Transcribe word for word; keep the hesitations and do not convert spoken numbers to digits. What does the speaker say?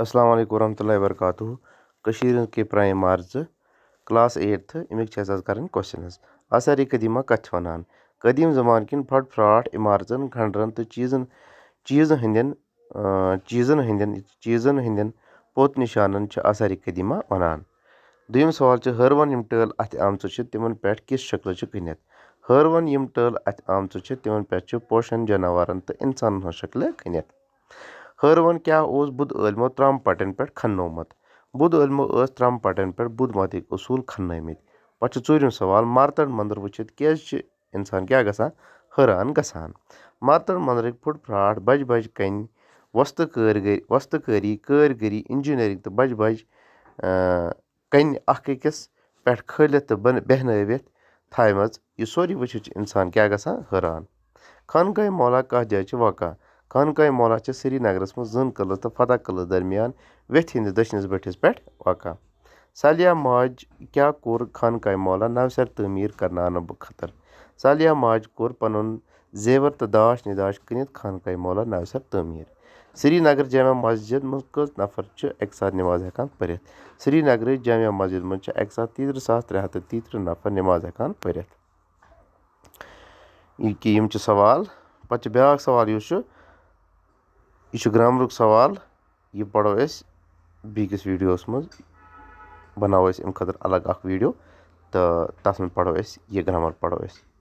السلام علیکم ورحمۃ اللہ وبرکاتہ۔ کٔشیٖرِ ہٕنٛز کینٛہہ پرٛانہِ عمارژٕ، class eighth، اَمِکۍ چھِ اَسہِ آز کَرٕنۍ questions۔ آثارِ قدیمہ کَتھ چھِ وَنان؟ قدیٖم زمانہٕ کِنۍ پھٹ پھراٹھ عمارژَن، کھنڈرَن تہٕ چیٖزَن، چیٖزَن ہٕنٛدٮ۪ن، آ، چیٖزَن ہٕنٛدٮ۪ن، چیٖزَن ہٕنٛدٮ۪ن پوٚت نِشانَن چھِ آثارِ قدیمہ وَنان۔ دوٚیِم سوال چھُ، ہٲروَن یِم ٹٲلۍ اَتھِ آمژٕ چھِ، تِمَن پٮ۪ٹھ کِژھ شکلہٕ چھِ کٕنِتھ؟ ہٲروَن یِم ٹٲلۍ اَتھِ آمژٕ چھِ، تِمَن پٮ۪ٹھ چھِ پوشَن جاناوارَن تہٕ اِنسانَن ہٕنٛز شکلہٕ کٕنِتھ۔ ہٲروَن کیٛاہ اوس بُدھ عٲلمو ترٛامہٕ پٹٮ۪ن پٮ۪ٹھ کھننومُت؟ بُدھ عٲلمو ٲس ترٛامہٕ پٹٮ۪ن پٮ۪ٹھ بُدھ متٕکۍ اصوٗل کھننٲومٕتۍ۔ پَتہٕ چھُ ژوٗرِم سوال، مارتنڈ مندر وٕچھِتھ کیٛازِ چھِ اِنسان کیٛاہ گژھان؟ حٲران گژھان۔ مارتنڈ مندرٕکۍ پھُٹ پھراٹھ، بجہِ بجہِ کنہِ، وۄستہٕ کٲرگٔری، وۄستہٕ کٲری، کٲرگٔری، engineering تہٕ بجہِ بجہِ، اۭں، کنہِ اکھ أکِس پٮ۪ٹھ کھٲلِتھ تہٕ بن-، بیٚہنٲوِتھ تھایمژ، یہِ سورُے وٕچھِتھ چھُ اِنسان کیٛاہ گژھان؟ حٲران۔ خانقاہ مولا کَتھ جایہِ چھِ واقع؟ خانقاہ مولا چھِ سرینگرَس منٛز زَن قلعہٕ تہٕ فتح قلعہٕ درمیان ویٚتھِ ہٕنٛدِس دٔچھنِس بٔٹھِس پٮ۪ٹھ واقع۔ صالحہ ماجہِ کیٛاہ کوٚر خانقاہ مولا نوِ سرٕ تعمیٖر کرناونہٕ خٲطرٕ؟ صالحہ ماجہِ کوٚر پنُن زیور تہٕ داش نداش کٕنِتھ خانقاہ مولا نوِ سرٕ تعمیٖر۔ سرینگر جامع مسجد منٛز کٔژ نفر چھِ اکہِ ساتہٕ نماز ہٮ۪کان پٔرِتھ؟ سرینگرٕچ جامع مسجد منٛز چھِ اکہِ ساتہٕ تیٚیہِ ترٕٛہ ساس ترٛےٚ ہَتھ تہٕ تیٚیہِ ترٕٛہ نفر نماز ہٮ۪کان پٔرِتھ۔ یہِ کہِ یِم چھِ سوال۔ پتہٕ چھُ بیٛاکھ سوال یُس چھُ، یہِ چھُ گرامرُک سوال۔ یہِ پَرو أسۍ بیٚکِس ویٖڈیوَس منٛز، بَناوو أسۍ اَمہِ خٲطرٕ الگ اَکھ ویٖڈیو، تہٕ تَتھ منٛز پَرو أسۍ یہِ grammar پَرو أسۍ۔